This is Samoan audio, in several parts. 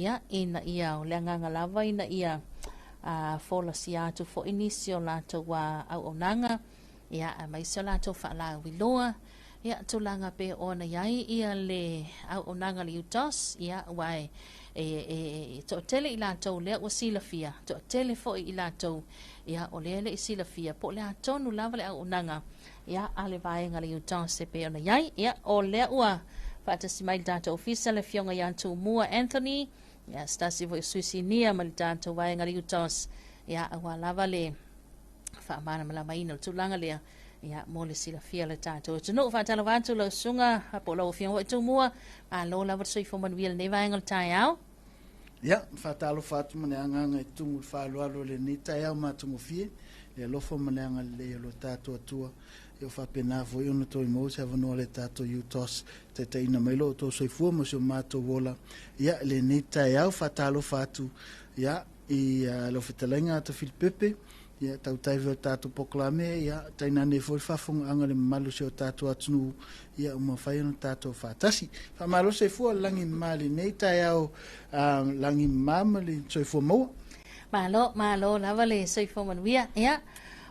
ia, ina ia, o le agaga lava ina ia folasia atu foi nisi o latou auaunaga, ia, aemaise o latou faalauiloa, ia, tulaga pei ona i ai ia le auaunaga a le UTOS, ia, aua e toatele i latou lea ua silafia, toatele foi i latou, ia, o lea e le i silafia po o le a tonu lava le auaunaga, ia, a le vaega a le UTOS e pei ona i ai. Ia, o lea ua faatasi mai le tatou ofisa le afioga ia Tumua Anthony, ia, se tasi foi o sui sinia ma le tatou vaega a le UTOS, ia, aua lava le faamalamalamaina o le tulaga lea, ia, mo le silafia o le tatou atunuu. Faatalofa atu lau susuga po o lau afioga foi Tumua, malo lava le soifua manuia i lenei vaega o le taeao. Ia, faatalofa atu ma le agaga i tumu i le faaaloalo i lenei taeao matagofie, le alofa ma le agalelei o lo tatou Atua. Ia ua faapena foi ona toe maua se avanoa o le tatou UTOS taitaiina mai lo outou soifua ma si o matou ola. Ia, i lenei taeao faatalofa atu, ia, i lau fetalaiga Ata Filipepe, ia, tautai foi o tatou polokalame, ia, tainane foi le faafofogaaga a le mamalu o si o tatou atunuu, ia, ua mafai ona tatou faatasi. Faamalo soifua le lagi mama i lenei taeao, lagi mama ma le soifua maua. Malo, malo lava le soifua manuia. Ia,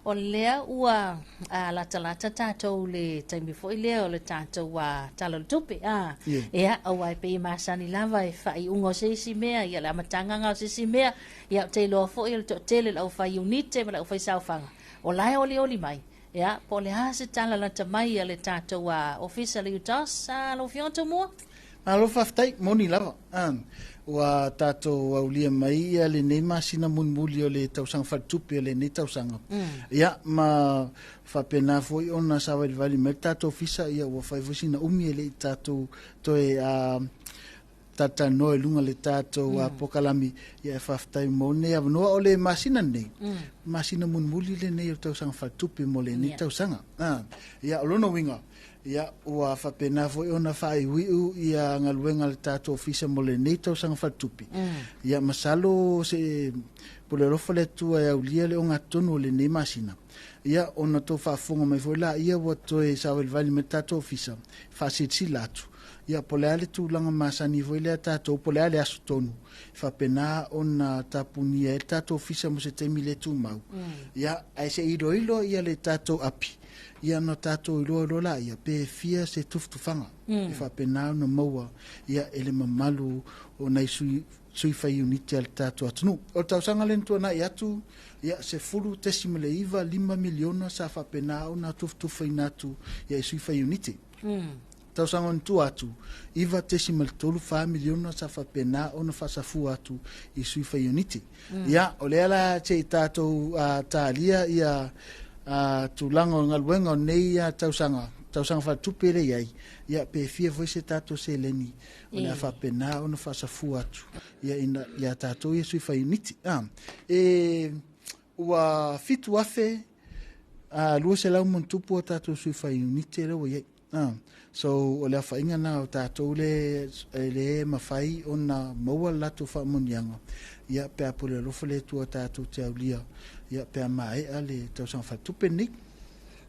o lea ua latalata tatou le taimi foi lea o le tatou Tala o le Tupe. Ia, aua e pei e masani lava e faaiuga o se isi mea, ia le amataga o se isi mea. Ia, ou te iloa foi o le toatele o le aufai iunite ma le aufai saofaga, o la e olioli mai. Ia, po o le a se tala lata mai a le tatou Ofisa o le UTOS, lau Afioga Tumua? Malo faafetai, moni lava. Ua tatou aulia mai ia lenei masina mulimuli o le tausaga faaletupe o lenei tausaga. Ia, ma faapena foi ona savalivali mai le tatou ofisa, ia ua fai foi sina umi e le i tatou toe talatalanoa i luga o le tatou polokalame. Ia, e faafetai mo lenei avanoa. O le masina lenei, masina mulimuli lenei o le tausaga faaletupe mo lenei tausaga. Ia, o lona uiga, ia, ua faapena foi ona faaiuiu ia galuega a le tatou ofisa mo lenei tausaga faaletupe. Ia, masalo se po le alofa le Atua e aulia le ogatotonu o lenei masina. Ia, ona tou faafofoga mai foi laia ua toe savalivali mai le tatou ofisa, faasilasila atu. Ia, po o le a le tulaga masani foi lea tatou, po o le a le aso tonu, e faapena ona tapunia ai le tatou ofisa mo se taimi le tumau. Ia, ae se i iloilo ia le tatou api, ia ona tatou iloa loa laia pe fia se tufutufaga e faapena ona maua ia e le mamalu o nai sui sui fai iunite a le tatou atunuu. O le tausaga lea na tuanai atu, ia, 10.95 miliona sa faapena ona tufutufaina atu ia i sui fai iunite. Tausaga o tua atu, 9.34 miliona sa faapena ona faasafua atu i sui fai iunite. Ia, o lea la se i tatou talia ia tulaga o galuega o nei tausaga, tausaga faaletupe lea e i ai, ia pe fia foi se tatou seleni o le a faapena ona faasafua atu ia ina ia tatou ia sui fai iunite. E ua 7,200 ma ona tupu a tatou sui fai iunite lea ua i ai. So o le aofaiga lena o tatou le e le mafai ona maua le latou faamanuiaga, ia pe a pule alofa le Atua tatou te aulia, ia pe a maea le tausaga faaletupe lenei.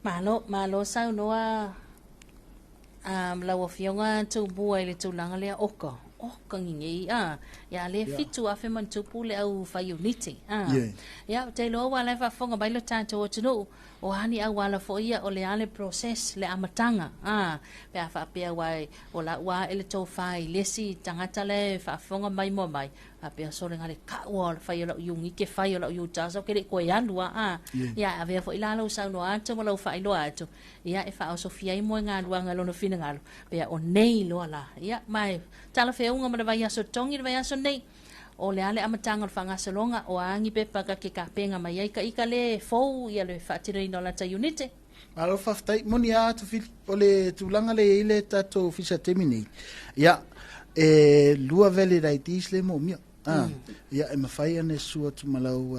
Malo, malo saunoa lau Afioga Tumua i le tulaga lea oka, oka ngingei a. Ia le 7,000 ma ona tupu le au fai iunite. Ia, ou te iloa ua la e faafofoga mai lo tatou atunuu, o a ni auala foi ia, o le a le process, le amataga, a, pe a faapea aua o la ua ae le tofa i le isi tagata la e faafofoga mai moa mai, faapea sole gale kau o le fai o lau iunite, fai o lau iutasa, ou ke le i koe alu a, a. Ia, e avea foi la lau saunoa atu ma lau faailoa atu, ia, e faaosofia ai moegaluaga i lona finagalo, pea o nei loa la. Ia, ma e talafeauga ma le vaiaso totogi le vaiaso nei, o le a le amataga o le faagasologa, o a ni pepa ka ke kapenga mai ai ka ika le fou ia le faatinoina o lata iunite. Malo faafetai. Moni a Tufili, o le tulaga lea e i ai le tatou ofisa i le taimi nei, ia, e lua valid IDs lea e moomia. Ia, e mafai ona e susu atu ma lau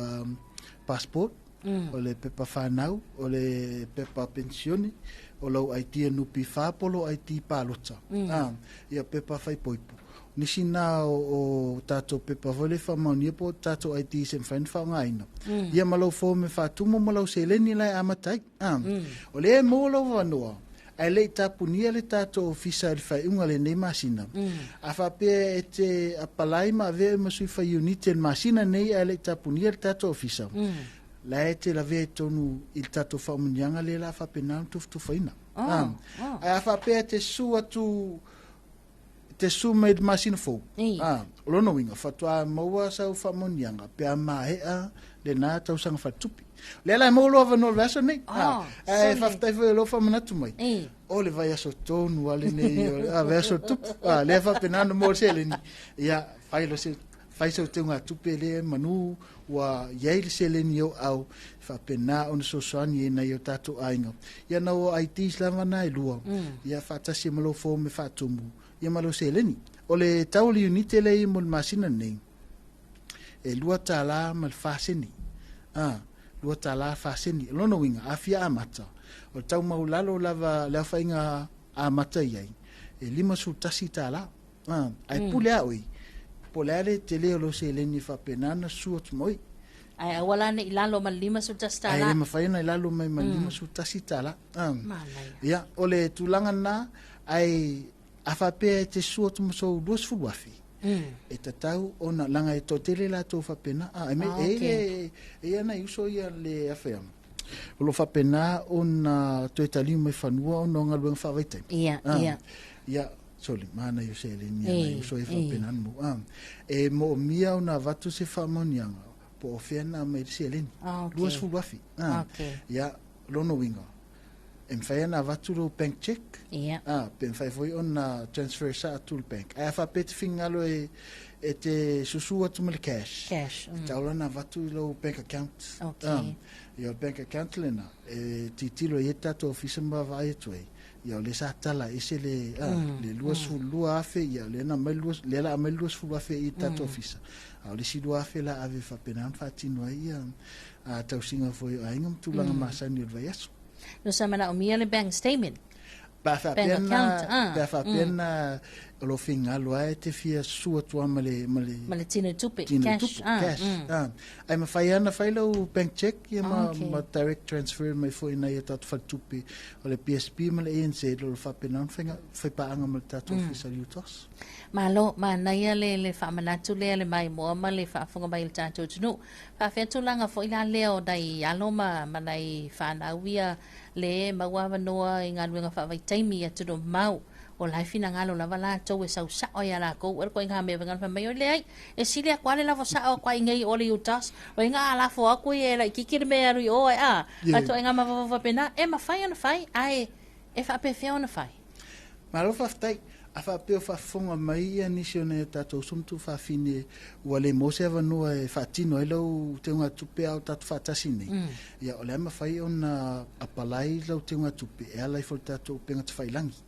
passport, o le pepa fanau, o le pepa penisione, o lau ID a NPF po o lou ID palota. Ia, pepa faaipoipo. Nisi na o tatou pepa foi lea e faamaonia po o tatou IDs e mafai ona faaaogaina. Ia ma lau form e faatumu ma lau seleni la e amata ai. O lea e maua lou avanoa, Ae le i tapunia le tatou ofisa i le faaiuga o lenei masina. A faapea e te apalai ma avea oe ma sui fai iunite i le masina nei ae le i tapunia le tatou ofisa, la e te lavea i totonu i le tatou faamanuiaga lea o le a faapena ona tufatufaina. Ae a faapea e te susu atu te susu mai i le masina fou, o lona uiga, faatoa maua sau faamanuiaga pe a maea lena tausaga faaletupe. O lea la e maua lou avanoa o le vaiaso lenei. Ae faafetai foi i lou faamanatu mai. O le vaiaso tonu lava lenei, o le vaiaso o le tupu. Lea e faapena ona maua le seleni. Ia, fai loa se fai sau teugatupe lea manu ua i ai le seleni i ou aao e faapena ona fesoasoani ai i nai o tatou aiga. Ia na o IDs lava na e lua, ia faatasi ai ma lou form e faatumu, ia ma lou seleni. O le tau o le iunite lea e i ai mo le masina lenei, e $2 ma le 4 sene. $2 4 sene. O lona uiga, a fia amata, o le tau maualalo lava le aofaiga amata i ai, e $51. Ae pule lava oe, po o le a le tele o lou seleni e faapena ona susu atu ma oe. Ae aua la ne i lalo ma le $51. Ae le mafai ona i lalo mai ma le $51. Manaia. Ia, o le tulaga lena, ae a faapea e te susu atu ma sou 20,000, e tatau ona, leaga e toatele latou faapena. E i ai nai uso ia le afe amo, o lo o faapena ona toe taliu mai fanua ona o galuega faavaitaimi. Ia, soli, manaia o seleni a nai uso ia faapena ona maua. E moomia ona avatu se faamaoniaga po o fea na aumai ai le seleni. 20,000. Ia, lona uiga, e mafai ona avatu lou bank check, pe mafai foi ona transfer sa atu le bank. Ae a faapea e te finagalo e te susu atu ma le cash, Cash. e tatau la ona avatu i lou bank account. Ia, o le bank account lena, e tilotilo i ai le tatou ofisa ma vaavaai atu ai. Ia, o lea sa tala ese le le 22,000, ia lea na aumai lea la aumai le 20,000 i le tatou ofisa. A o le isi 2,000 la ave faapena ona faatino ai ia tausiga foi o aiga ma tulaga masani o le vaiaso. No sa manaomia le bank statement. Pe a faapea na, pe a faapea na o lou finagalo lava e te fia susu atu lava ma le ma le Ma le tino tupe, tino cash. Tupe, cash. Ae mafai lava ona fai lau bank check ia ma direct transfer mai foi nai o tatou faletupe o le PSB ma le ANZ o lo o faapena ona faiga faipaaga ma le tatou ofisa o le UTOS. Malo, manaia le faamanatu lea le maimoa ma le faafofoga mai o le tatou atunuu. Faafefea tulaga foi la lea o nai alo ma nai fanau ia le maua avanoa i galuega faavaitaimi i atunuu mamao, o la e finagalo lava latou e sau sao ia lakou e le ituaiga mea fai mai oi leai e sili atu lava le lafo sao atu ai nei o le UTOS o ina a lafo atu ia e laitiiti le mea e alu i o ai a ituaiga mafaufau faapena e mafai ona fai ae e faapefea ona fai. Malo faafetai. A faapea o faafofoga mai ia nisi o nai o tatou uso ma tuafafine ua le maua se avanoa e faatino ai lau teugatupe a o tatou faatasi nei, ia o le a mafai ona apalai lau teugatupe e ala ifo i le tatou upega tafailagi.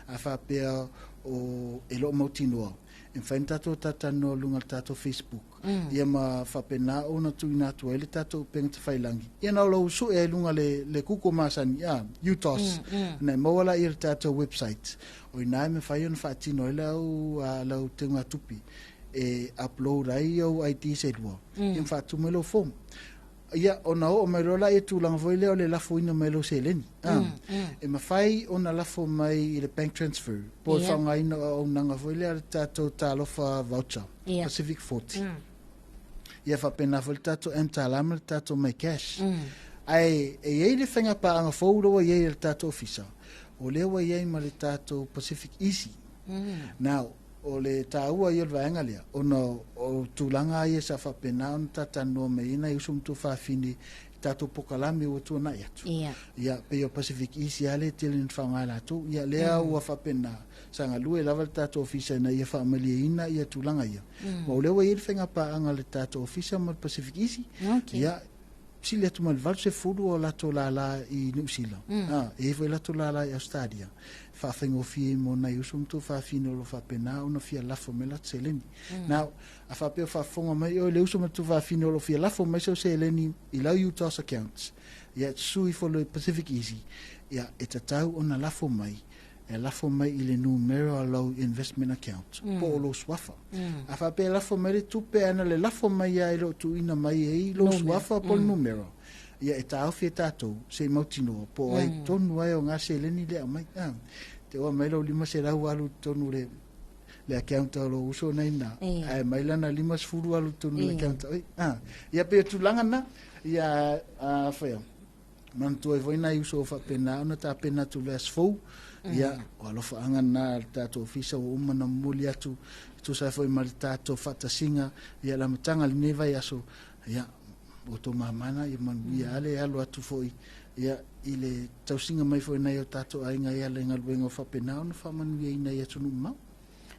A faapea o e le o mautinoa, e mafai ona tatou talatalanoa i luga o le tatou Facebook, ia ma faapena ona tuuina atu ai le tatou upega tafailagi. Ia na o lou sue ai i luga le Google masani, UTOS, ona e maua laia le tatou website. O i ina e mafai ona faatino ai lau teugatupe e upload ai ou IDs e lua, ia ma faatumu ai lou form. Ia, ona oo mai loa lea i tulaga foi lea o le lafoina mai lou seleni. E mafai ona lafo mai i le bank transfer, po o le faaaogaina o auaunaga foi lea a le tatou Talofa voucher, Pacific 40. Ia faapena foi le tatou mTala ma le tatou MyCash. Ae e i ai le faigapaaga fou lea ua i ai e le tatou ofisa, o lea ua i ai ma le tatou Pacific Easy. Now, o le taua ia o le vaega lea, ona o tulaga ia sa faapena ona talatalanoa mai ai nai uso ma tuafafine i tatou polokalame ua tuanai atu. Ia, pei o Pacific Easy lava lea e tele ina faaaoga e latou. Ia, lea ua faapena, sa galue lava le tatou ofisa ina ia faamalieina ia tulaga ia. Ma o lea ua i ai le faigapaaga a le tatou ofisa ma le Pacific Easy. Ia, sili atu ma le 80 o latou lala i Niu Sila. E i ai foi latou lala i Australia. Faafaigofie mo nai uso ma tuafafine o lo o faapena ona fia lafo mai latou seleni. Now, a faapea o faafofoga mai oe le uso ma le tuafafine o lo o fia lafo mai sau seleni i lau UTOS accounts, ia susu ifo le Pacific Easy, ia e tatau ona lafo mai, e lafo mai i le numera o lau investment account, po o lou suafa. A faapea e lafo mai le tupe, ana le lafo mai lava e le o tuuina mai ai lou suafa po o le numera, Ia e taofi e tatou se i mautinoa po o ai tonu lava e oga seleni lea e aumai. Te oo mai lou 500 alu i totonu o le account o lou uso na ina, ae mai lana 50 alu i totonu o le account o Ia pei o tulaga na, ia faia, manatua ai foi nai uso o faapena ona tapena atu le aso fou, ia o alofaaga na a le tatou ofisa ua uma ona momoli atu, e tusa ai foi ma le tatou faatasiga, ia le amataga o lenei vaiaso, ia o outou mamana, ia manuia ale alo atu foi, ia i le tausiga mai foi nai o tatou aiga e ala i galuega o faapena ona faamanuiaina i atunuu mamao.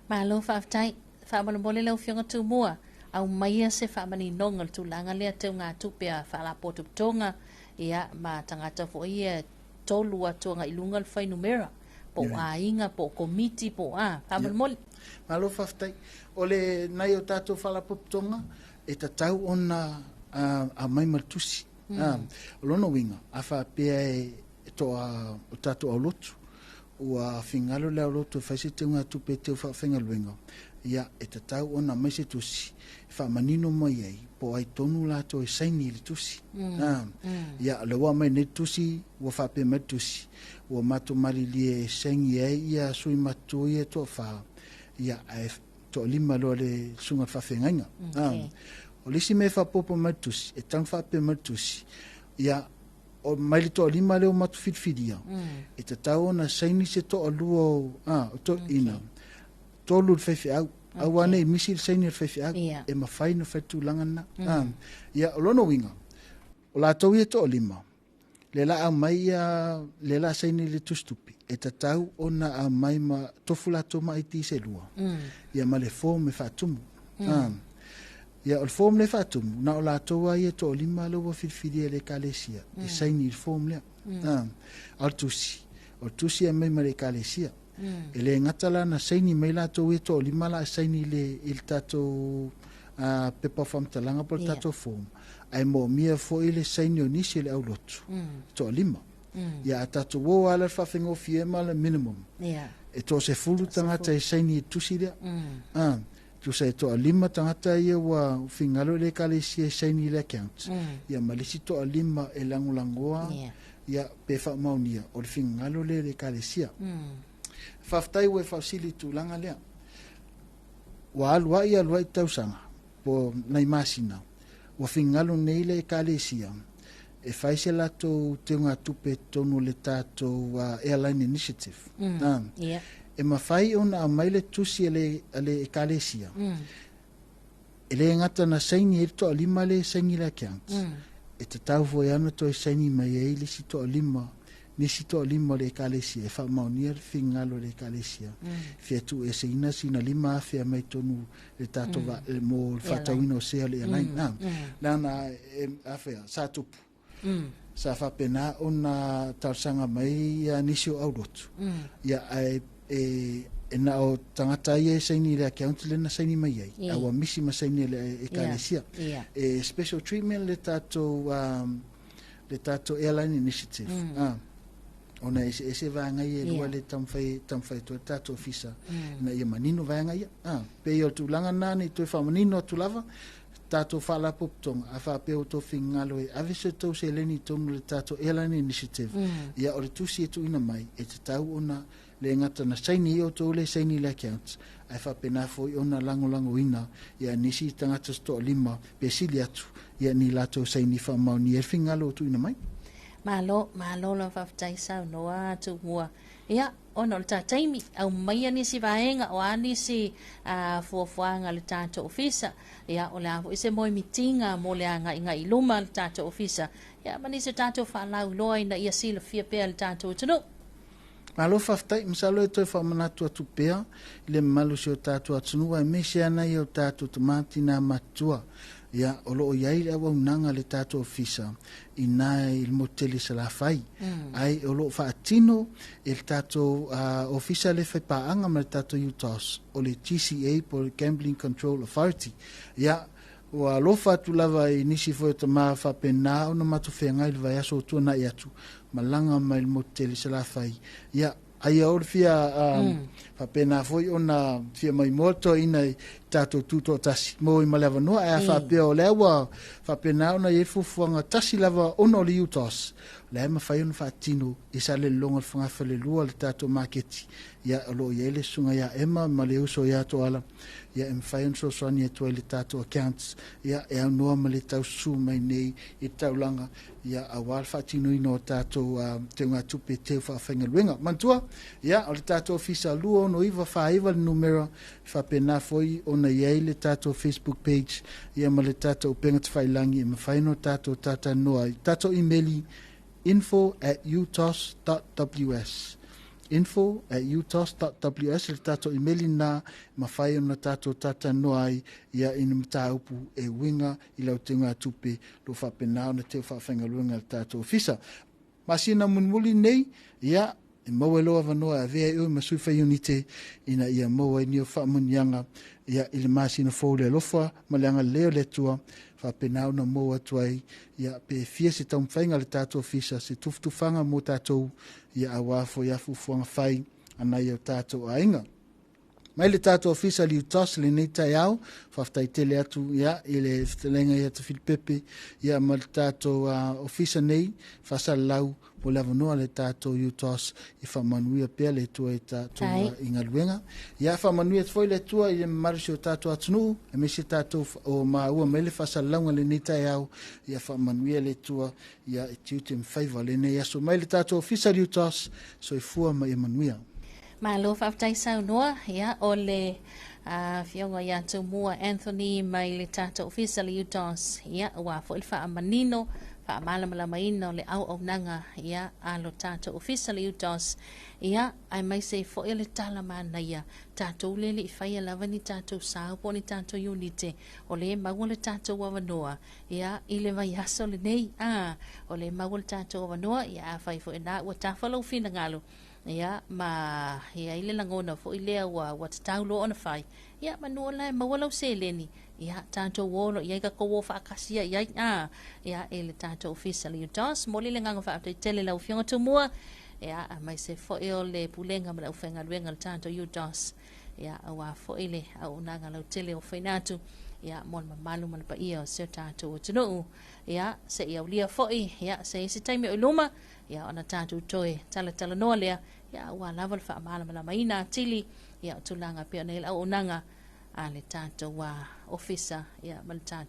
Malo faafetai. Faamolemole lau Afioga Tumua, aumaia se faamaninoga o le tulaga lea teugatupe a faalapotopotoga, ia, ma tagata foi ia tolu atu agai i luga le fuainumera, po o aiga, po o komiti, po o a. Faamolemole. Malo faafetai. O le nai o tatou faalapotopotoga, e tatau ona aumai ma le tusi. O lona uiga, a faapea e toa o tatou aulotu, ua fingalo le aulotu e fai se teugatupe e teu faafaigaluega, ia e tatau ona aumai se tusi e faamanino mai ai po o ai tonu latou e saini i le tusi. Ia, o lea ua aumai nei le tusi, ua faapea mai le tusi, ua matou malilie e saini ai ia sui matutua ia e toafa, ia ae toalima loa le susuga i le faafeagaiga. O le isi mea e faaopoopo mai le tusi, e tatau ona faapea mai le tusi, ia o mai le toalima lea ua matou filifilia, e tatau ona saini se toalua o, o toeaiina, tolu le faifeau. Aua ne i misi le saini o le faifeau, e mafai ona fai tulaga lena. Ia, o lona uiga, o latou ia toalima, le la aumai ia, le la saini le tusitupe, e tatau ona aumai ma tofu latou ma ID se lua, ia ma le form e faatumu. Ia, o le form lea e faatumu, na o latou lava ia toalima lea ua filifilia e le ekalesia, e saini i le form lea. A o le tusi, o le tusi e aumai ma le ekalesia. E le gata la na saini mai latou ia toalima la e saini i le tatou pepa o faamatalaga po o le tatou form, ae moomia foi le saini o nisi o le aulotu, toalima. Ia a tatou o lava le faafaigofie ma le minimum, e 10 tagata e saini i le tusi lea. Tusa e toalima tagata ia ua fingalo i le ekalesia e saini i le account, ia ma le isi toalima e lagolagoa, ia pe faamaonia o le fingalo lea i le ekalesia. Faafetai ua e faafesili i tulaga lea. Ua alu ai alu ai tausaga po nai masina, ua fingalo nei le ekalesia e fai se latou teugatupe totonu o le tatou airline initiative. E mafai ona aumai le tusi a le ekalesia, e le gata na saini ai le toalima le saini le account, e tatau foi ona toe saini mai ai le isi toalima, nisi toalima o le ekalesia e faamaonia le fingalo o le ekalesia, fia tuueseina sina 5,000 mai tonu le tatou mo le faatauina o sea o le airline. Leaga afea sa tupu, sa faapena ona talosaga mai ia nisi o aulotu, ia ae e na o tagata ia e saini i le account le na saini mai ai, a ua misi ma saini e le ekalesia. E special treatment le tatou airline initiative. Ona eseese vaega ia e lua le taumafai atu ai le tatou ofisa ina ia manino vaega ia. Pei o le tulaga lena nei toe faamanino atu lava tatou faalapotopotoga, a faapea ua outou fingalo e ave se tou seleni i totonu o le tatou airline initiative, ia o le tusi e tuuina mai e tatau ona le gata na saini ai outou le saini i le account, ae faapena foi ona lagolagoina ia nisi tagata se toalima pe sili atu ia ni latou saini faamaonia ai le fingalo o tuuina mai. Malo, malo lava faafetai saunoa Tumua. Ia, ona o le taimi, aumaia nisi vaega o a nisi fuafuaga a le tatou ofisa. Ia, o le a foi se moemitiga mo le agaigai i luma le tatou ofisa. Ia, ma nisi o tatou faalauiloa ina ia silafia pea le tatou atunuu. Malo faafetai, masalo e toe faamanatu atu pea i le mamalu o si o tatou atunuu aemaise ana ia o tatou tama tina matutua. Ia, o loo iai le auaunaga a le tatou ofisa i na i le motu tele i Salafai. Ai o loo faatino e le tatou ofisa le faipaaga ma le tatou UTOS o le GCA po o le Gambling Control Authority. Ia, ua alofa atu lava i nisi foi o tama faapena ona matou feagai i le vaiaso o tuanai atu, malaga mai le motu tele i Salafai. Ia, ai o le fia faapena foi ona fia maimoa toeaina i tatou tutoatasi mo i ma le avanoa ae a faapea o lea ua faapena ona i ai fuafuaga tasi lava ona o le UTOS o lea e mafai ona faatino i Salelologa le fogafalelua le tatou maketi ia o lo o i ai le susuga ia Emma ma le uso ia Toala ia e mafai ona fesoasoani atu ai le tatou accounts ia e aunoa ma le taususu mai nei i le taulaga ia aua le faatinoina o tatou teugatupe teu faafaigaluega. Manatua, ia o le tatou ofisa 26949 le numera faapena foi ona i ai le tatou Facebook page ia ma le tatou upega tafailagi e mafai ona tatou talatalanoa ai. Tatou email info@utos.ws info@utos.ws le tatou email na mafai ona tatou talatalanoa ai ia i ni mataupu e uiga i lau teugatupe lo faapena ona teu faafaigaluega le tatou ofisa. Masina mulimuli nei, ia, e maua ai lou avanoa e avea ai oe ma sui fai iunite ina ia maua ai ni o faamanuiaga ia i le masina fou le alofa ma le agalelei o le Atua faapena ona maua atu ai ia pe fia se taumafaiga a le tatou ofisa se tufatufaga mo tatou ia aua foi a fuafuaga fai a nai o tatou aiga. Mai le tatou ofisa le UTOS lenei taeao, faafetai tele atu ia i le fetalaiga ia Tafilipepe ia ma le tatou ofisa nei faasalalau mo le avanoa le tatou UTOS i faamanuia pea le Atua i tatou i galuega. Ia faamanuia atu foi le Atua i le mamalu o si o tatou atunuu, aemaise tatou o maua mai le faasalalauga lenei taeao, ia faamanuia le Atua ia i tiute ma faiva lenei aso. Mai le tatou ofisa le UTOS, soifua ma ia manuia. Malo faafetai saunoa ia o le afioga ia Tumua Anthony mai le tatou ofisa le UTOS ia ua foi le faamanino faamalamalamaina o le auaunaga ia a lo tatou ofisa le UTOS ia aemaise foi o le tala manaia tatou le le i faia lava ni tatou sao po o ni tatou iunite o lea e maua le tatou avanoa ia i le vaiaso lenei a o lea e maua le tatou avanoa ia afai foi na ua tafa lou finagalo ia ma e ai le lagona foi lea ua tatau loa ona fai ia manu la e maua lau seleni ia tatou o loa i ai tatou o faatasi ai ai a ia e le tatou ofisa le UTOS momoli le agaga faafetai tele lau Afioga Tumua ia aemaise foi o le pulega ma le aufaigaluega o le tatou UTOS ia aua foi le auaunaga lautele o faina atu ia mo le mamalu ma le paia o si o tatou atunuu ia seia aulia foi ia se isi taimi o i luma ia ona tatou toe talatalanoa lea ia aua lava le faamalamalamaina atili ia o tulaga pei ona i le auaunaga a le tatou ofisa ia ma le tatou.